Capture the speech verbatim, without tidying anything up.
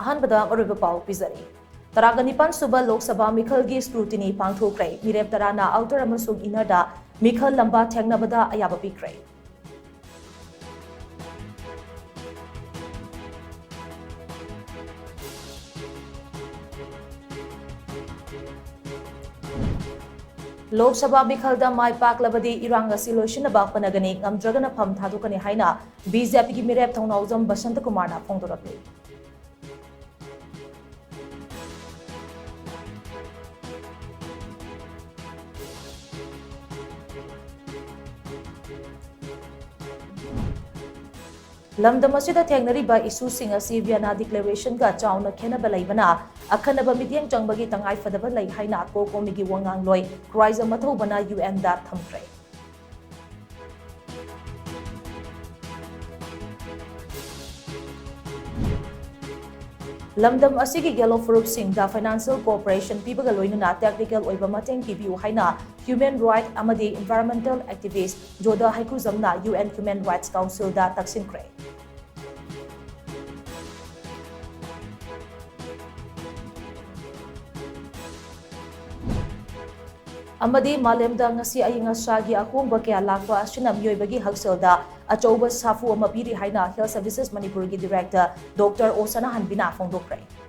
ꯑꯍꯥꯟꯕꯗ ꯑꯔꯣꯏꯕ ꯄꯥꯎ ꯄꯤꯖꯔꯤ꯫ ꯇꯔꯥꯒ ꯅꯤꯄꯥꯟ ꯁꯨꯕ ꯂꯣꯛ ꯁꯚꯥ ꯃꯤꯈꯜꯒꯤ scrutiny ꯄꯥꯡꯊꯣꯛꯈ꯭ꯔꯦ꯫ ꯃꯤꯔꯦꯞ ꯇꯔꯥꯅ outer ꯑꯃꯁꯨꯡ innerꯗ ꯃꯤꯈꯜ ꯂꯝꯕꯥ ꯊꯦꯡꯅꯕꯗ ꯑꯌꯥꯕ ꯄꯤꯈ꯭ꯔꯦ꯫ ꯂꯣꯛ ꯁꯚꯥ ꯃꯤꯈꯜꯗ ꯃꯥꯏ ꯄꯥꯛꯂꯕꯗꯤ ꯏꯔꯥꯡ ꯑꯁꯤ ꯂꯣꯏꯁꯤꯟꯅꯕ ꯍꯣꯠꯅꯒꯅꯤ, ꯉꯝꯗ꯭ꯔꯒꯅ ꯐꯝ ꯊꯥꯗꯣꯛꯀꯅꯤ ꯍꯥꯏꯅ BJPꯒꯤ ꯃꯤꯔꯦꯞ ꯊꯧꯅꯥꯎꯖꯝ ꯕꯁꯟꯇ ꯀꯨꯃꯥꯔꯅ ꯐꯣꯡꯗꯣꯔꯛꯂꯤ꯫ ꯂꯝꯗꯝ ꯑꯁꯤꯗ ꯊꯦꯡꯅꯔꯤꯕ issueꯁꯤꯡ ꯑꯁꯤ Vienna Declarationꯒ ꯆꯥꯎꯅ ꯈꯦꯠꯅꯕ ꯂꯩꯕꯅ, ꯑꯈꯟꯅꯕ ꯃꯤꯠꯌꯦꯡ ꯆꯪꯕꯒꯤ ꯇꯉꯥꯏ ꯐꯗꯕ ꯂꯩ ꯍꯥꯏꯅ COCOMIꯒꯤ ꯋꯥꯉꯥꯡꯂꯣꯏ ꯀ꯭ꯔꯥꯏꯖ ꯃꯊꯧꯕꯅ UNꯗ ꯊꯝꯈ꯭ꯔꯦ꯫ ꯂꯝꯗꯝ ꯑꯁꯤꯒꯤ ꯌꯦꯜꯂꯣ ꯐꯨꯔꯨꯞꯁꯤꯡꯗ financial cooperation ꯄꯤꯕꯒ ꯂꯣꯏꯅꯅ technical ꯑꯣꯏꯕ ꯃꯇꯦꯡ ꯄꯤꯕꯤꯌꯨ ꯍꯥꯏꯅ human right ꯑꯃꯗꯤ environmental activist ꯖꯣꯗ ꯍꯩꯀ꯭ꯔꯨꯖꯝꯅ UN Human Rights Councilꯗ ꯇꯛꯁꯤꯟꯈ꯭ꯔꯦ꯫ ꯑꯃꯗꯤ ꯃꯥꯂꯦꯝꯗ ꯉꯁꯤ ꯑꯏꯪ ꯑꯁꯥꯒꯤ ꯑꯍꯣꯡꯕ ꯀꯌꯥ ꯂꯥꯛꯄ ꯑꯁꯤꯅ ꯃꯤꯑꯣꯏꯕꯒꯤ ꯍꯛꯁꯦꯜꯗ ꯑꯆꯧꯕ ꯁꯥꯐꯨ ꯑꯃ ꯄꯤꯔꯤ ꯍꯥꯏꯅ Health Services ꯃꯅꯤꯄꯨꯔꯒꯤ director Doctor ꯑꯣ ꯁꯅꯥꯍꯟꯕꯤꯅ ꯐꯣꯡꯗꯣꯛꯈ꯭ꯔꯦ꯫